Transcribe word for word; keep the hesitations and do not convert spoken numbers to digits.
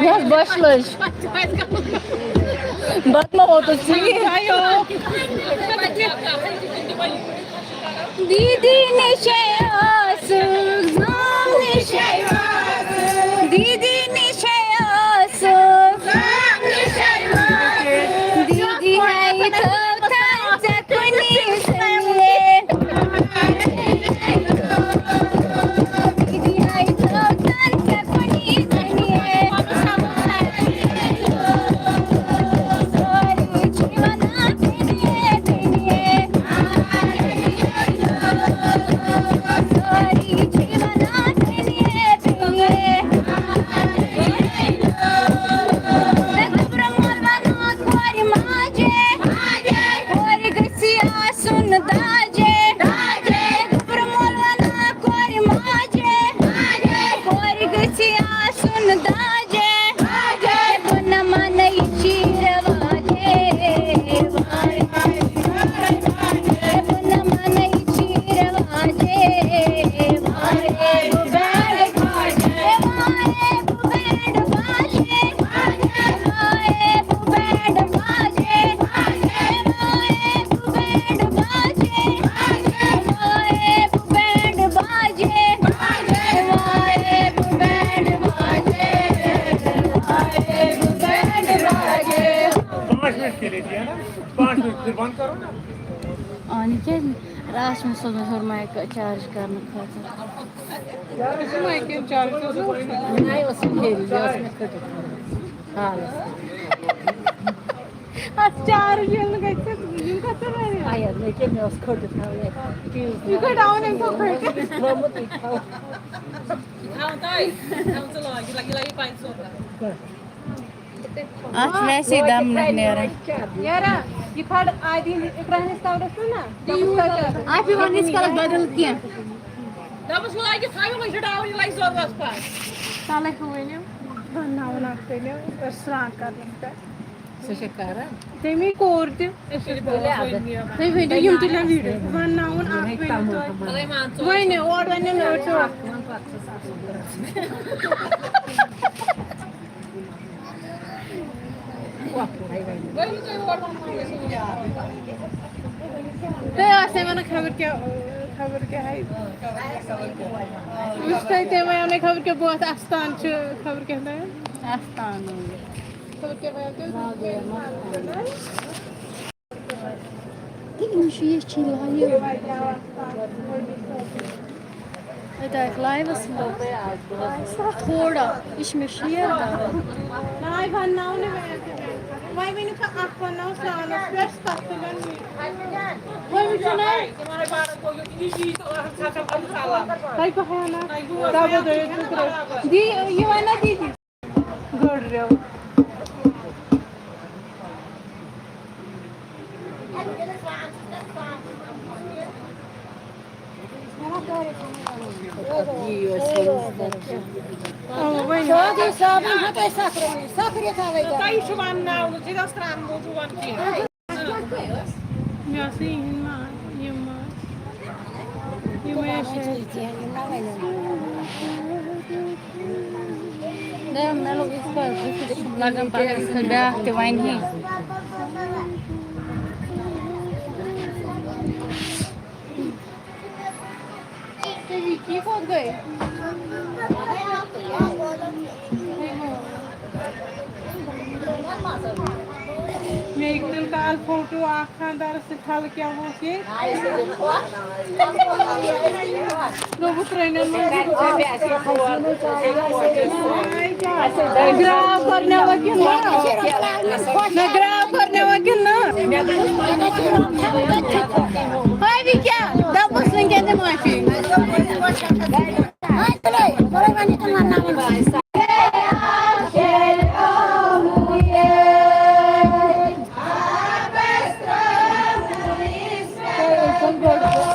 یۄس بۄچھِ لٔج۔ بَتہٕ ما ووتُس ژیٖرۍ؟ دیٖدی نِشے ٲسٕکھ، زٲم نِشے ٲسٕکھ۔ دیٖدی نِشے ٲسٕکھ، زٲم نِشے ٲسٕکھ۔ دیٖدی ہاے تھٲو تھَن ژےٚ کُنی زٔنۍ۔ سُن داجے، داجے، گوٚبرٕ مول وَنان کورِ ماجے، داجے، کورِ گٔژھِ آسُن داجے، داجے، بہٕ نہ مَنہٕ یہِ چیٖز رٮ۪واجے، واے، واے، بہٕ نہ مَنہٕ یہِ چیٖز رٮ۪واجے، واے، واے، بہٕ بینڈ باجے، واے، بہٕ بینڈ باجے۔ پانچ منٹ کے لیے دیا نا، پانچ منٹ، پھر بند کرو نا۔ آ، نہٕ کیٛازِ نہٕ؟ راتھ چھُ مےٚ سوٗزمُت ہیوٚر مایِک چارٕج کرنہٕ خٲطرٕ۔ یہِ چھُ مایِک کَمہِ چارٕج اوسمُت؟ نَیہِ اوس یہِ ہیٚرِ، یہِ اوس مےٚ کھٔٹِتھ تھاوُن۔ ہالَس۔ اَتھ چارٕج ییٚلہِ نہٕ گژھِ، یِم کَتھ چھِ واریاہ؟ آ، یَتھ مےٚ کیٛاہ، مےٚ اوس کھٔٹِتھ تھاوُن یَتھ فیوٗز۔ یہِ کَتہِ آو نہٕ أمۍ سُنٛد کھٔٹِتھ؟ ترٛوومُت یہِ تھاوُن۔ تھاوُن تۄہہِ، تھاوُن ژٕ لاگ، یہِ لَگہِ، یہِ لَگہِ پَنٛژھ سوپَر۔ اَتھ چھُ ویسے دَم نہٕ نیران۔ یارا، یہِ کھڑ آدِ ہِنٛدِ اِقرا ہِنٛدِس کَورَس پٮ۪ٹھ نا؟ اَتھ چھُ وَنان ییٖتِس کالَس بدل کینٛہہ۔ دَپُس وۄنۍ لَگہِ ژھاوِ وۄنۍ چھُ ڈاوُن، یہِ لَگہِ زورَس پَتھ۔ تَلَے ہُہ ؤنِو۔ وَنناوُن اَکھ تیٚلہِ، أسۍ سرٛان کَرنَس پٮ۪ٹھ۔ سُہ چھِ کَران۔ تٔمی کوٚر تہِ۔ تُہۍ ؤنِو، یِم تُلن ویٖڈیو۔ وَنناوُن اَکھ ؤنِو تُہۍ۔ وۄنۍ اورٕ وَنٮ۪ن ٲٹھ ژور۔ تۄہہِ آسہِ وَنان خبر کیٛاہ، خبر کیٛاہ ہے۔ وٕچھ تۄہہِ تٔمۍ وَنیو نَے خبر کیٛاہ، بہٕ وَتھ اَستان چھُ، خبر کیٛاہ تام۔ اَستان۔ خبر کیٛاہ وَنیو تٔمۍ۔ یِم چھِ یہِ چھی لایِو۔ أتۍ آیَکھ لایِوَس منٛز۔ تھوڑا۔ یہِ چھِ مےٚ شِیَر کَرُن۔ ناے وَنناو نہٕ مےٚ۔ وۄنۍ ؤنِو سا اَکھ وَنناو سرٛانَس پٮ۪ٹھ، تَتھ تُلن ویٖڈیو۔ وۄنۍ وٕچھِو نہ۔ تۄہہِ کیٛاہ وَنان؟ دَبہٕ دٲرِتھ ژٕ ترٛٲوِتھ۔ دی، یہِ وَنہِ نا دیٖدی۔ گٔڑ رٮ۪و۔ اَوا، وۄنۍ۔ سادٕے صابن ہیوٚت اَسہِ سَکھ رۄپیہِ، سَکھ رٮ۪تھ آوَے گَرٕ۔ تۄہہِ چھُ وَنناوُن، ژٕ گژھ ترٛامہٕ موٗجوٗب وَن کینٛہہ۔ مےٚ آسہٕ یِہِنٛدۍ ما، یِم ما، یِمَے ٲسۍ اَسہِ۔ نہ، مےٚ لوٚگ یِتھ پٲٹھۍ، بہٕ چھُس لَگان پَتہٕ یِتھ پٲٹھۍ بیٛاکھ تہِ وَنہِ ہے۔ مےٚ یِتھ کٔنۍ کال فوٹو اکھ خانٛدارَس سۭتۍ، تھل کیٛاہ اوس ییٚتہِ؟ دوٚپُکھ ترٛٲنٮ۪ن منٛز۔ گرٛاو کٔرنیوا کِنہٕ نہ؟ نہ، گرٛاو کٔرنیوا کِنہٕ نہ؟ ہاوی کیٛاہ؟ دَپُس وٕنکٮ۪ن تہِ معٲفی۔